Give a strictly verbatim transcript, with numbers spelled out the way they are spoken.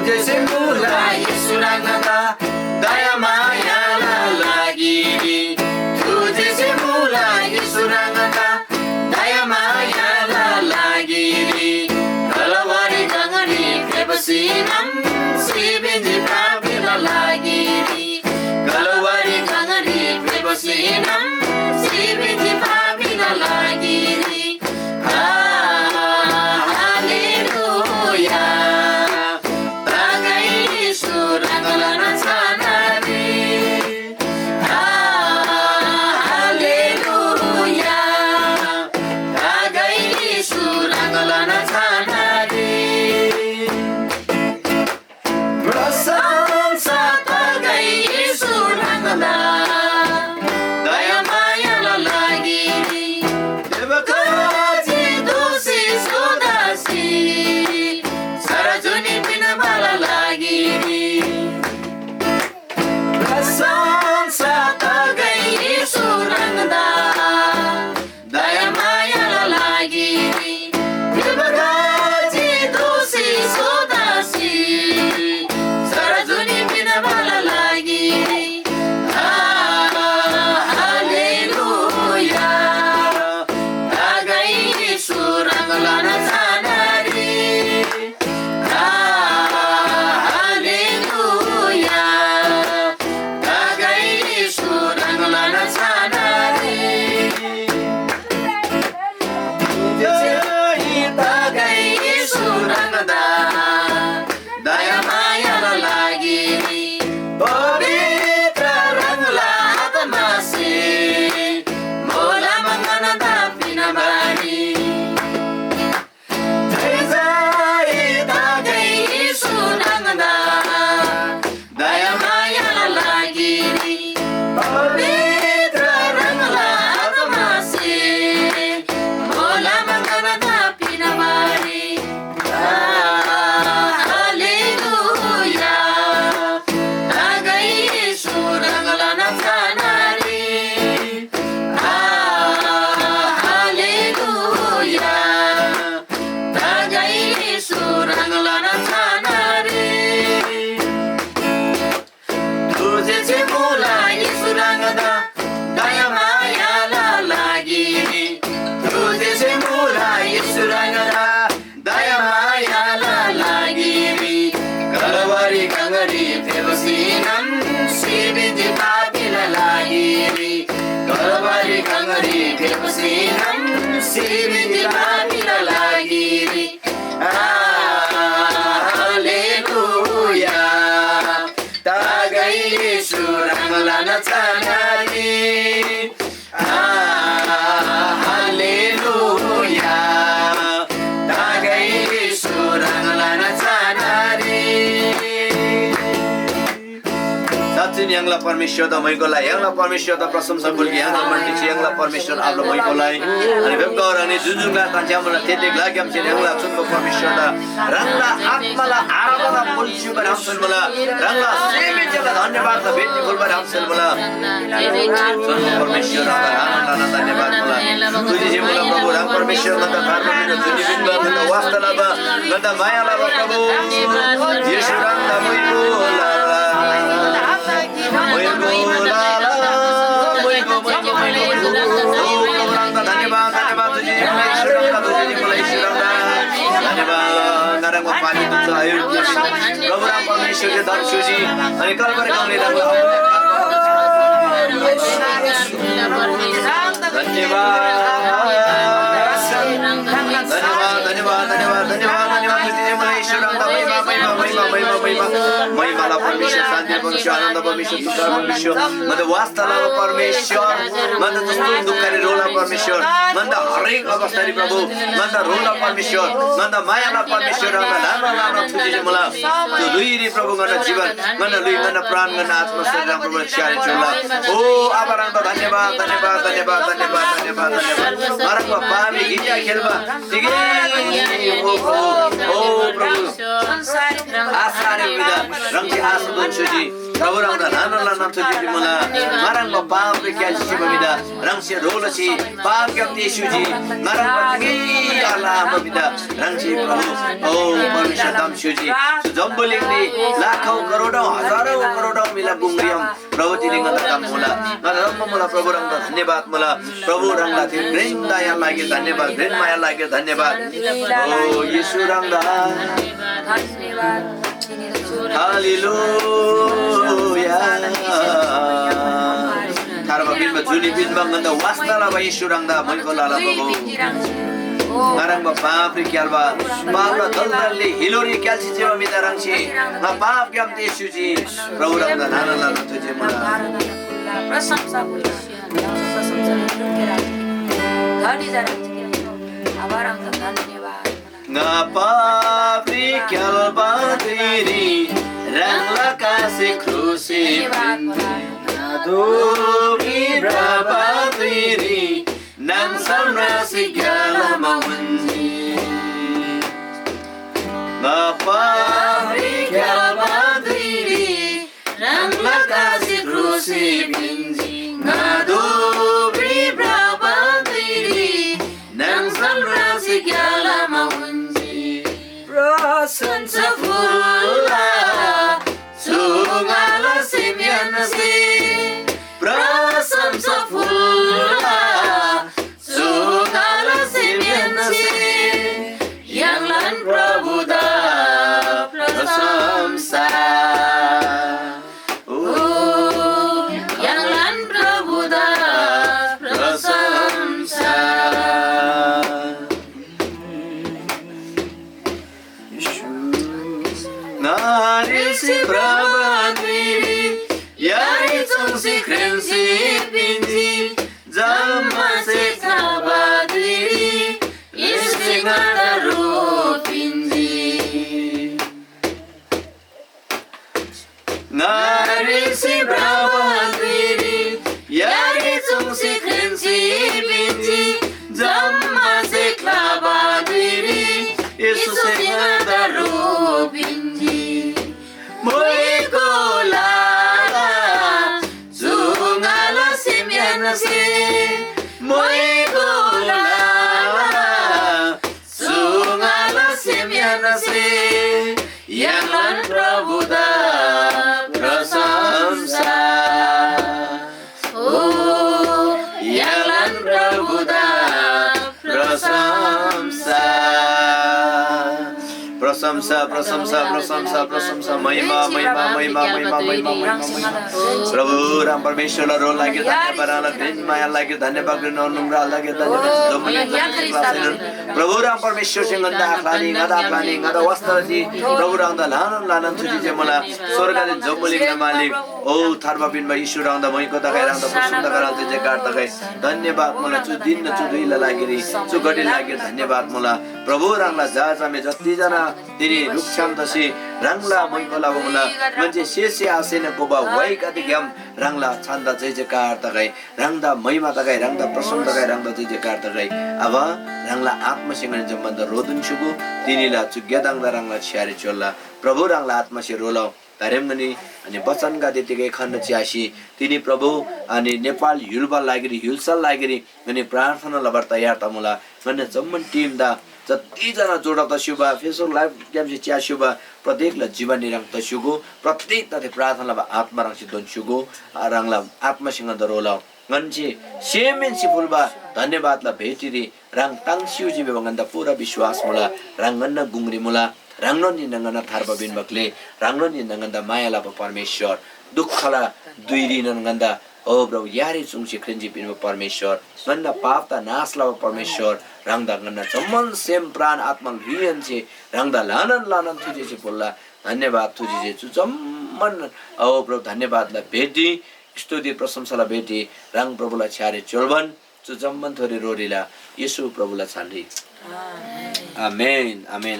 थुजेसे मुला येशू ह्राङदा दयामायाला लागिरी। थुजेसे मुला येशू ह्राङदा दयामायाला लागिरी। कलवरी गङरी फेप्‍सीनम सिबिन्‍जी पापीला लागिरी। कलवरी गङरी फेप्‍सीनम सिबिन्‍जी पापीला लागिरी। हालेलुया। तागै येशू ह्राङला छानारी। हालेलुया। तागै येशू ह्राङला छानारी। प्रशंसा तगै येशू ह्राङदा, दयामायाला लागिरी। बेबकाजी दोषी सोदासी, सारा जुनी पिन्‍बाला लागिरी। प्रशंसा तगै येशू ह्राङदा, दयामायाला लागिरी। बेबकाजी दोषी सोदासी, सारा जुनी पिन्‍बाला लागिरी। हालेलुया। तागै येशू ह्राङला छानारी। हालेलुया। तागै येशू ह्राङला छानारी। जय तागै येशू ह्राङदा दयामायाला लागिरी। पवित्र ह्राङला आत्मासे मोला मङना दापिना बानी। जय जय तागै येशू ह्राङदा दयामायाला लागिरी। पवित्र ह्राङला आत्मासे मोला मङना दापिना बानी। हालेलुया। तागै येशू ह्राङला छानारी। हालेलुया। तागै येशू ह्राङला छानारी। थुजेसे मुला येशू ह्राङदा दयामायाला लागिरी। थुजेसे मुला येशू ह्राङदा दयामायाला लागिरी। कलवरी गङरी फेप्‍सीनम सिबिन्‍जी पापीला लागिरी। कलवरी गङरी फेप्‍सीनम सिबिन्‍जी पापीला लागिरी। हालेलुया। तागै येशू ह्राङला छानारी। हालेलुया। तागै येशू ह्राङला छानारी। साँच्‍चिन य्‍हाङला परमेश्‍वरदा म्‍हाइगो लइ, य्‍हाङला परमेश्‍वरदा प्रशंसा बुल्‍गे, य्‍हाङला मण्‍डली छि य्‍हाङला परमेश्‍वरदा आब्‍ला म्‍हाइगो लइ। अनि बेब्‍दर अनि जुन जुन ग्‍ला तान्‍छ्‌याम मुला, ते ते ग्‍लाग्‍यामसेन य्‍हाङला छुम्‍बा परमेश्‍वरदा ह्राङला आत्‍माला आराधना बुल्‍सी चिउबा ह्राङसेन मुला, ह्राङला सेमहेन्‍सेला धन्‍यवाददा भेटी फुल्‍बा ह्राङसेन मुला। छुम्‍बा परमेश्‍वर ह्राङदा ल्‍हानान ल्‍हानान धन्‍यवाद मुला। तुजिसे मुला प्रभु ह्राङ परमेश्‍वर ङन्‍दा धर्म पिन्‍बा जुनी पिन्‍बा ङन्‍दा वास्‍ता लबा ङन्‍दा माया लबा प्रभु येशू ह्राङदा म्‍हाइगो लला। धन्यवाद। धन्यवाद, धन्यवाद, धन्यवाद, धन्यवाद, धन्यवाद। तुझे मला ईश्वर ह्राङदा महिमा, महिमा, महिमा, महिमा, महिमा। महिमाला परमेश्वर, शान्ति परमेश्वर, आनन्द परमेश्वर, सुखर परमेश्वर। ङन्‍दा वास्‍ता लबा परमेश्वर, ङन्‍दा जस्तो दुःखरी रोला परमेश्वर, ङन्‍दा हरेक अवस्थारी प्रभु, ङन्‍दा रोला परमेश्वर, ङन्‍दा मायाला परमेश्वर, ह्राङदा ल्‍हाना ल्‍हाना तुझे मला। त्यो लुइरी प्रभु ङन्‍दा जीवन, ङन्‍दा लुइ, ङन्‍दा प्राण, ङन्‍दा आत्मा, शरीर प्रभु छ्यारी चुला। ओ आबा ह्राङदा धन्यवाद, धन्यवाद, धन्यवाद, धन्यवाद, धन्यवाद, धन्यवाद। ह्राङदा पापी गिज्‍या खेल्‍बा, तिगै ओ प्रभु, ओ प्रभु। आशा रे विदा, ह्राङसे आशा दोन छुजी। प्रभु ह्राङदा ल्‍हानान ल्‍हानान थुजेरी मुला। ङाह्रङ्बा पापरी क्‍याल्‍सी चिबा म्‍हिदा ह्राङसे ह्रो लसी पापग्‍याम तेस्‍युजी। ङाह्रङ्बा तिगै आल आमादा ह्राङसे प्रभु, ओ परमेश्‍वर, ताम स्‍युजी। चु जम्‍बुलिङरी लाखौँ करोडौँ हजारौँ करोडौँ म्‍हिला गुङरियम प्रभु तिनी ङन्‍दा ताम मुला। ङन्‍दा ताम मुला, प्रभु ह्राङदा धन्‍यवाद मुला। प्रभु ह्राङदा थे घ्रेन दया लागि धन्‍यवाद, घ्रेन माया लागि धन्‍यवाद। ओ येशू ह्राङदा। हालेलुया। थार्बा पिन्‍बा जुनी पिन्‍बा ङन्‍दा वास्‍ता लबा येशू ह्राङदा मैको लाला प्रभु। ङाह्रङ्बा पापरी क्‍याल्‍बा पापला दलदलले हिलोरी क्‍याल्‍सी चिबा म्‍हिदा ह्राङसे ङा पापग्‍याम तेस्‍युजी। प्रभु ह्राङदा ल्‍हाना ल्‍हाना थुजे मुला। प्रशंसा, प्रशंसा, धन्‍यवाद। ङा पापरी क्‍याल्‍बा धुइरी ह्राङला कासे क्रुसरी पिन्‍जी। ङा दोब्री भ्रबा धुइरी नाङ सम्रासी ग्‍यालामा उन्‍जी। ङा पापरी क्‍याल्‍बा धुइरी ह्राङला कासे क्रुसरी पिन्‍जी। ङा दोब्री भ्रबा धुइरी नाङ सम्रासी ग्‍यालामा उन्‍जी। प्रशंसा फुल्‍ला चु ङाला सेमहेन्‍से। प्रशंसा फुल्‍ला चु ङाला सेमहेन्‍से। य्‍हाङलान प्रभुदा प्रशंसा। ओ, य्‍हाङलान प्रभुदा प्रशंसा। ङारेसे भ्रबा धुइरी यारी चुङ्सी घ्रेन्‍सी पिन्‍जी। जम्‍मासे खबा धुइरी येशूसे ङादा ह्रो पिन्‍जी। ङारेसे भ्रबा धुइरी यारी चुङ्सी घ्रेन्‍सी पिन्‍जी। जम्‍मासे ख्‍लाबा धुइरी येशूसे ङादा ह्रो पिन्‍जी। मोइको लाला चु ङाला सेमहेन्‍से। मोइको लाला चु ङाला सेमहेन्‍से। य्‍हाङलान प्रभुदा प्रशंसा। ओ, य्‍हाङलान प्रभुदा प्रशंसा। प्रशंसा, प्रशंसा, प्रशंसा, प्रशंसा, महिमा, महिमा, महिमा, महिमा, महिमा, महिमा, महिमा। प्रभु ह्राङ परमेश्‍वरला ह्रो लागि धन्‍यवाद, ह्राङला घ्रेन माया लागि धन्‍यवाद, घ्रेन अनुग्रह लागि धन्‍यवाद। जम्‍मान प्रभु ह्राङ परमेश्‍वरसे ङन्‍दा आख्‍लानी, ङादा आख्‍लानी, ङादा वास्‍ता लजी। प्रभु ह्राङदा ल्‍हानान ल्‍हानान थुजी जे मुला। स्‍वर्गदेन जम्‍बुलिङला मालिक, ओ थार्बा पिन्‍बा येशू ह्राङदा मैको तगै, ह्राङदा प्रशंसा तगै, ह्राङदा जयकार तगै। धन्‍यवाद मुला चु दिन, चु धुइला लागिरी, चु घडीला लागिरी धन्‍यवाद मुला। प्रभु ह्राङला झा झामे जतिजना तिनी रुक्षाम तसी ह्राङला मैको लबा मुला। ङन्‍से सेसे आसेना कोबा वाइक अतिग्‍याम ह्राङला छान्‍दा जय जयकार तगै। ह्राङदा महिमा तगै, ह्राङदा प्रशंसा तगै, ह्राङदा जय जयकार तगै। आबा, ह्राङला आत्‍मासे ङनी जम्‍मानदा रोदन स्‍युगु, तिनीला चु गेदाङदा ह्राङला छ्‌यारी च्‍योल्‍ला। प्रभु, ह्राङला आत्‍मासे रोलौ। दारेम ङनी अनि बचनगदे तिगै खन्‍ना च्‍यासी, तिनी प्रभु अनि नेपाल य्‍हुलबा लागिरी, य्‍हुल्‍साला लागिरी ङनी प्रार्थना लबारी तयार तमुला। ङन्‍ना जम्‍मान टिमदा जतिजना जोडा तस्‍युबा, Facebook live ग्‍यामसे च्‍यास्‍युबा प्रत्येकला जीवनरी ह्राङ तस्‍युगु, प्रत्येकदा थे प्रार्थना लबा आत्‍मा ह्राङसे दोन्‍स्‍युगु, आ, ह्राङला आत्‍मासे ङन्‍दा रोलौ। ङन्‍से सेमहेन्‍से फुल्‍बा धन्‍यवादला भेटीरी ह्राङ ताङ्स्‍युजी भिबा ङन्‍दा पूरा विश्‍वास मुला। ह्राङ ङन्‍ना गुङरी मुला। ह्राङनोन हिन्‍ना ङन्‍ना थार्बा पिन्‍बा ग्‍ले, ह्राङनोन हिन्‍ना ङन्‍दा माया लबा परमेश्‍वर। दुःखला धुइरीनोन ङन्‍दा, ओ प्रभु, यारी चुङ्सी ख्रेन्‍सी पिन्‍बा परमेश्‍वर। ङन्‍ना पापदा नाश लबा परमेश्‍वर। ह्राङदा ङन्‍ना जम्‍मान सेम, प्राण, आत्‍मा, ल्‍हुइहेन्‍से ह्राङदा ल्‍हानान ल्‍हानान थुजेसी फुल्‍ला। धन्‍यवाद थुजेसे चु जम्‍मान, ओ प्रभु, धन्‍यवादला भेटी, स्तुति प्रशंसाला भेटी ह्राङ प्रभुला छ्‌यारी च्‍योल्‍बान चु जम्‍मान थोरी रोरीला येशू प्रभुला छानरी। आमेन, आमेन।